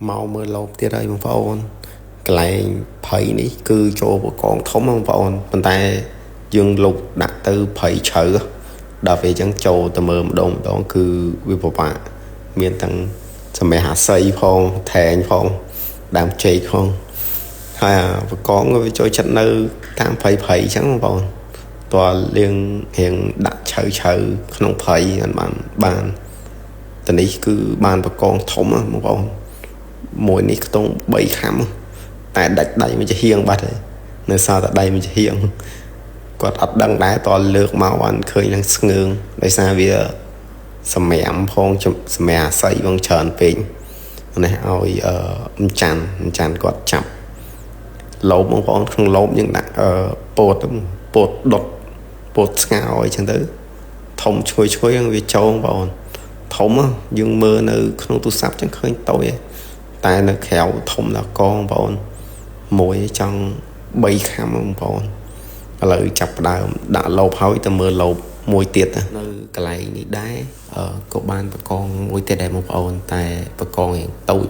មកមើលលបទៀតហើយបងប្អូនកន្លែងព្រៃនេះគឺចូលបកងធំបងប្អូនប៉ុន្តែយើងលុបដាក់ទៅព្រៃជ្រៅដល់ពេលអញ្ចឹងចូលទៅមើលម្ដងម្ដងគឺវាពិបាកមានទាំងសម្រាប់អាស័យផងថែងផងដើមចេកផងហើយអាបកងវាចូលចិត្តនៅតាមព្រៃព្រៃអញ្ចឹងបងប្អូនតើលៀងរៀងដាក់ឆៅឆៅក្នុងព្រៃបានបានតនេះគឺបានបកងធំបងប្អូនមួយនេះខ្ទង់3ខាំតែដាច់ដៃមួយចំហៀងបាត់ហើយនៅសល់តែដៃមួយចំហៀងគាត់អត់ដឹងដែរតលើកមកបានឃើញនឹងស្ងើងដោយសារវាសម្រាមផងសម្រាមអាស័យផងច្រើនពេកនេះឲ្យអម្ចាន់អម្ចាន់គាត់ចាប់លោបបងប្អូនក្នុងលោបយើងដាក់ពោតពោតដុតពោតស្ងោអីចឹងទៅធំឈ្ងុយឈ្ងុយហ្នឹងវាចូលបងប្អូនធំយើងមើលនៅក្នុងទូរស័ព្ទចឹងឃើញតូចតែនៅក្រៅធំដល់កងបងប្អូនមួយចង់3ខាំបងប្អូនឥឡូវចាប់ផ្ដើមដាក់លោបហើយទៅមើលលោបមួយទៀតនៅកន្លែងនេះដែរក៏បានបកងមួយទៀតដែរបងប្អូនតែបកងយ៉ាងតូច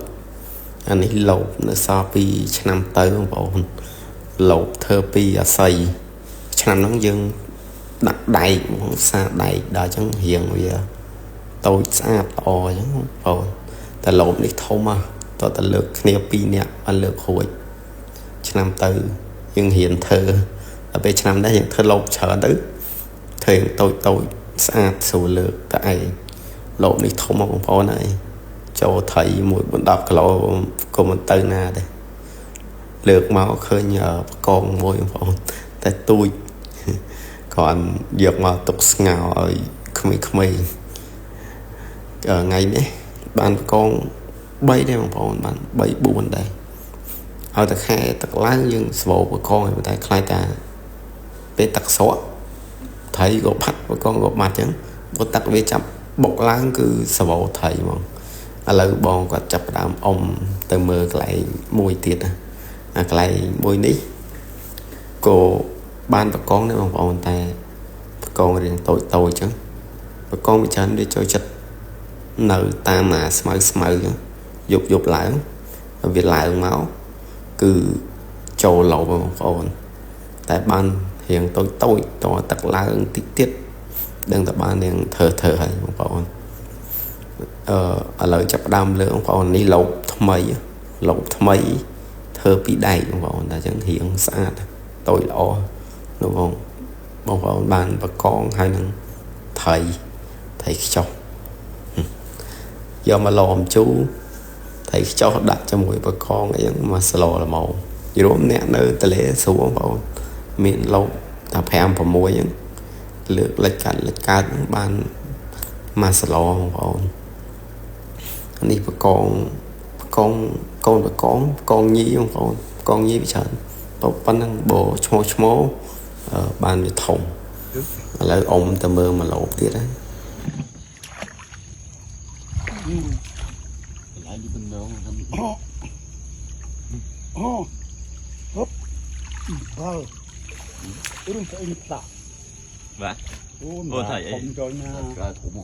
អានេះលោបនៅសល់ពីឆ្នាំទៅបងប្អូនលោបធ្វើពីអាស័យឆ្នាំហ្នឹងយើងដាក់ដែកបងសាដែកដល់អញ្ចឹងរៀងវាតូចស្អាតល្អអញ្ចឹងបងប្អូនតែលោបនេះធំហ៎តើតលើកគ្នា2នាក់បានលើករួចឆ្នាំទៅយើងរៀនធ្វើដល់ពេលឆ្នាំនេះយើងធ្វើលោបច្រើនទៅធ្វើតូចតូចស្អាតស្រួលលើកតែឯងលោបនេះធំបងប្អូនហើយចូលថៃ1 10គីឡូក៏មិនទៅណាដែរលើកមកឃើញបកងមួយបងប្អូនតែទូចគ្រាន់យកមកទុកស្ងោឲ្យក្មេងៗថ្ងៃនេះបានបកង3ដែរបងប្អូនបាន3 4ដែរឲ្យតែខែទឹកឡើងយើងស្វោបកងតែខ្លាចតាពេលទឹកស្រកត្រីក៏ផាត់បកងក៏បាត់អញ្ចឹងបើទឹកវាចាប់បុកឡើងគឺស្វោត្រីហ្មងឥឡូវបងគាត់ចាប់ផ្ដើមអុំទៅមើលកន្លែងមួយទៀតណាអាកន្លែងមួយនេះក៏បានបកងដែរបងប្អូនតែបកងរៀងតូចតូចអញ្ចឹងបកងវាច្រើនវាចូលចិត្តនៅតាមអាស្មៅស្មៅអញ្ចឹងយប់យប់ឡើងវាឡើងមកគឺចូលឡូបងប្អូនតែបានរៀងតូចតូចតទឹកឡើងតិចទៀតដឹងតែបានរៀងធ្វើធ្វើហើយបងប្អូនឥឡូវចាប់ផ្ដើមលើបងប្អូននេះលោបថ្មីលោបថ្មីធ្វើពីដែកបងប្អូនតែអញ្ចឹងរៀងស្អាតតូចល្អនោះបងបងប្អូនបានបកងហើយនឹងថៃថៃខ្ចោះយកមកឡមជូរថៃខ្ចោះដាក់ជាមួយបកងអីហ្នឹងមកស្លល្មមរួមអ្នកនៅទលេស្រួលបងប្អូនមានលោបតែ5 6ហ្នឹងលើកលិចកាត់លិចកើតហ្នឹងបានមកស្លបងប្អូននេះបកងបកងកូនបកងបកងញីបងប្អូនបកងញីវាច្រើនប៉ុណ្ណឹងបើឈ្មោះឈ្មោះបានវាធំឥឡូវអុំទៅមើលមកលោបទៀតហើយអូហប់បាល់រុំទៅនេះផ្លា បាទ អូធំចូលណា ធំ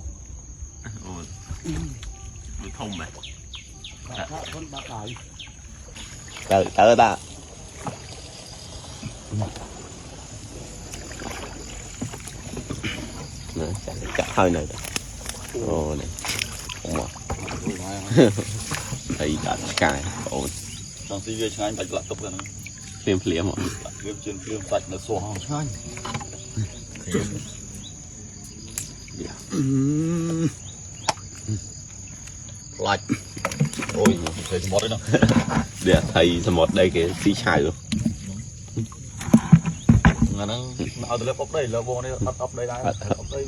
អូនេះធំមែន បាក់คนបាក់ដៃ ទៅទៅតាណាចាក់ហើយនៅអូនេះធំមកហើយដាក់ឆ្កែអូន ចង់ស៊ីវាឆ្ងាញ់បាច់លាក់ទុកហ្នឹង ភ្លាមភ្លាម លាក់វាជឿនភ្លាមសាច់នៅសួរហងឆ្ងាញ់ផ្លាច់អូយត្រីសមុទ្រឯនោះ នេះថៃសមុទ្រដែរគេស៊ីឆៅ ថ្ងៃហ្នឹងឲ្យទៅលើអុបដីលើបងនេះអត់អុបដីដែរអុបដី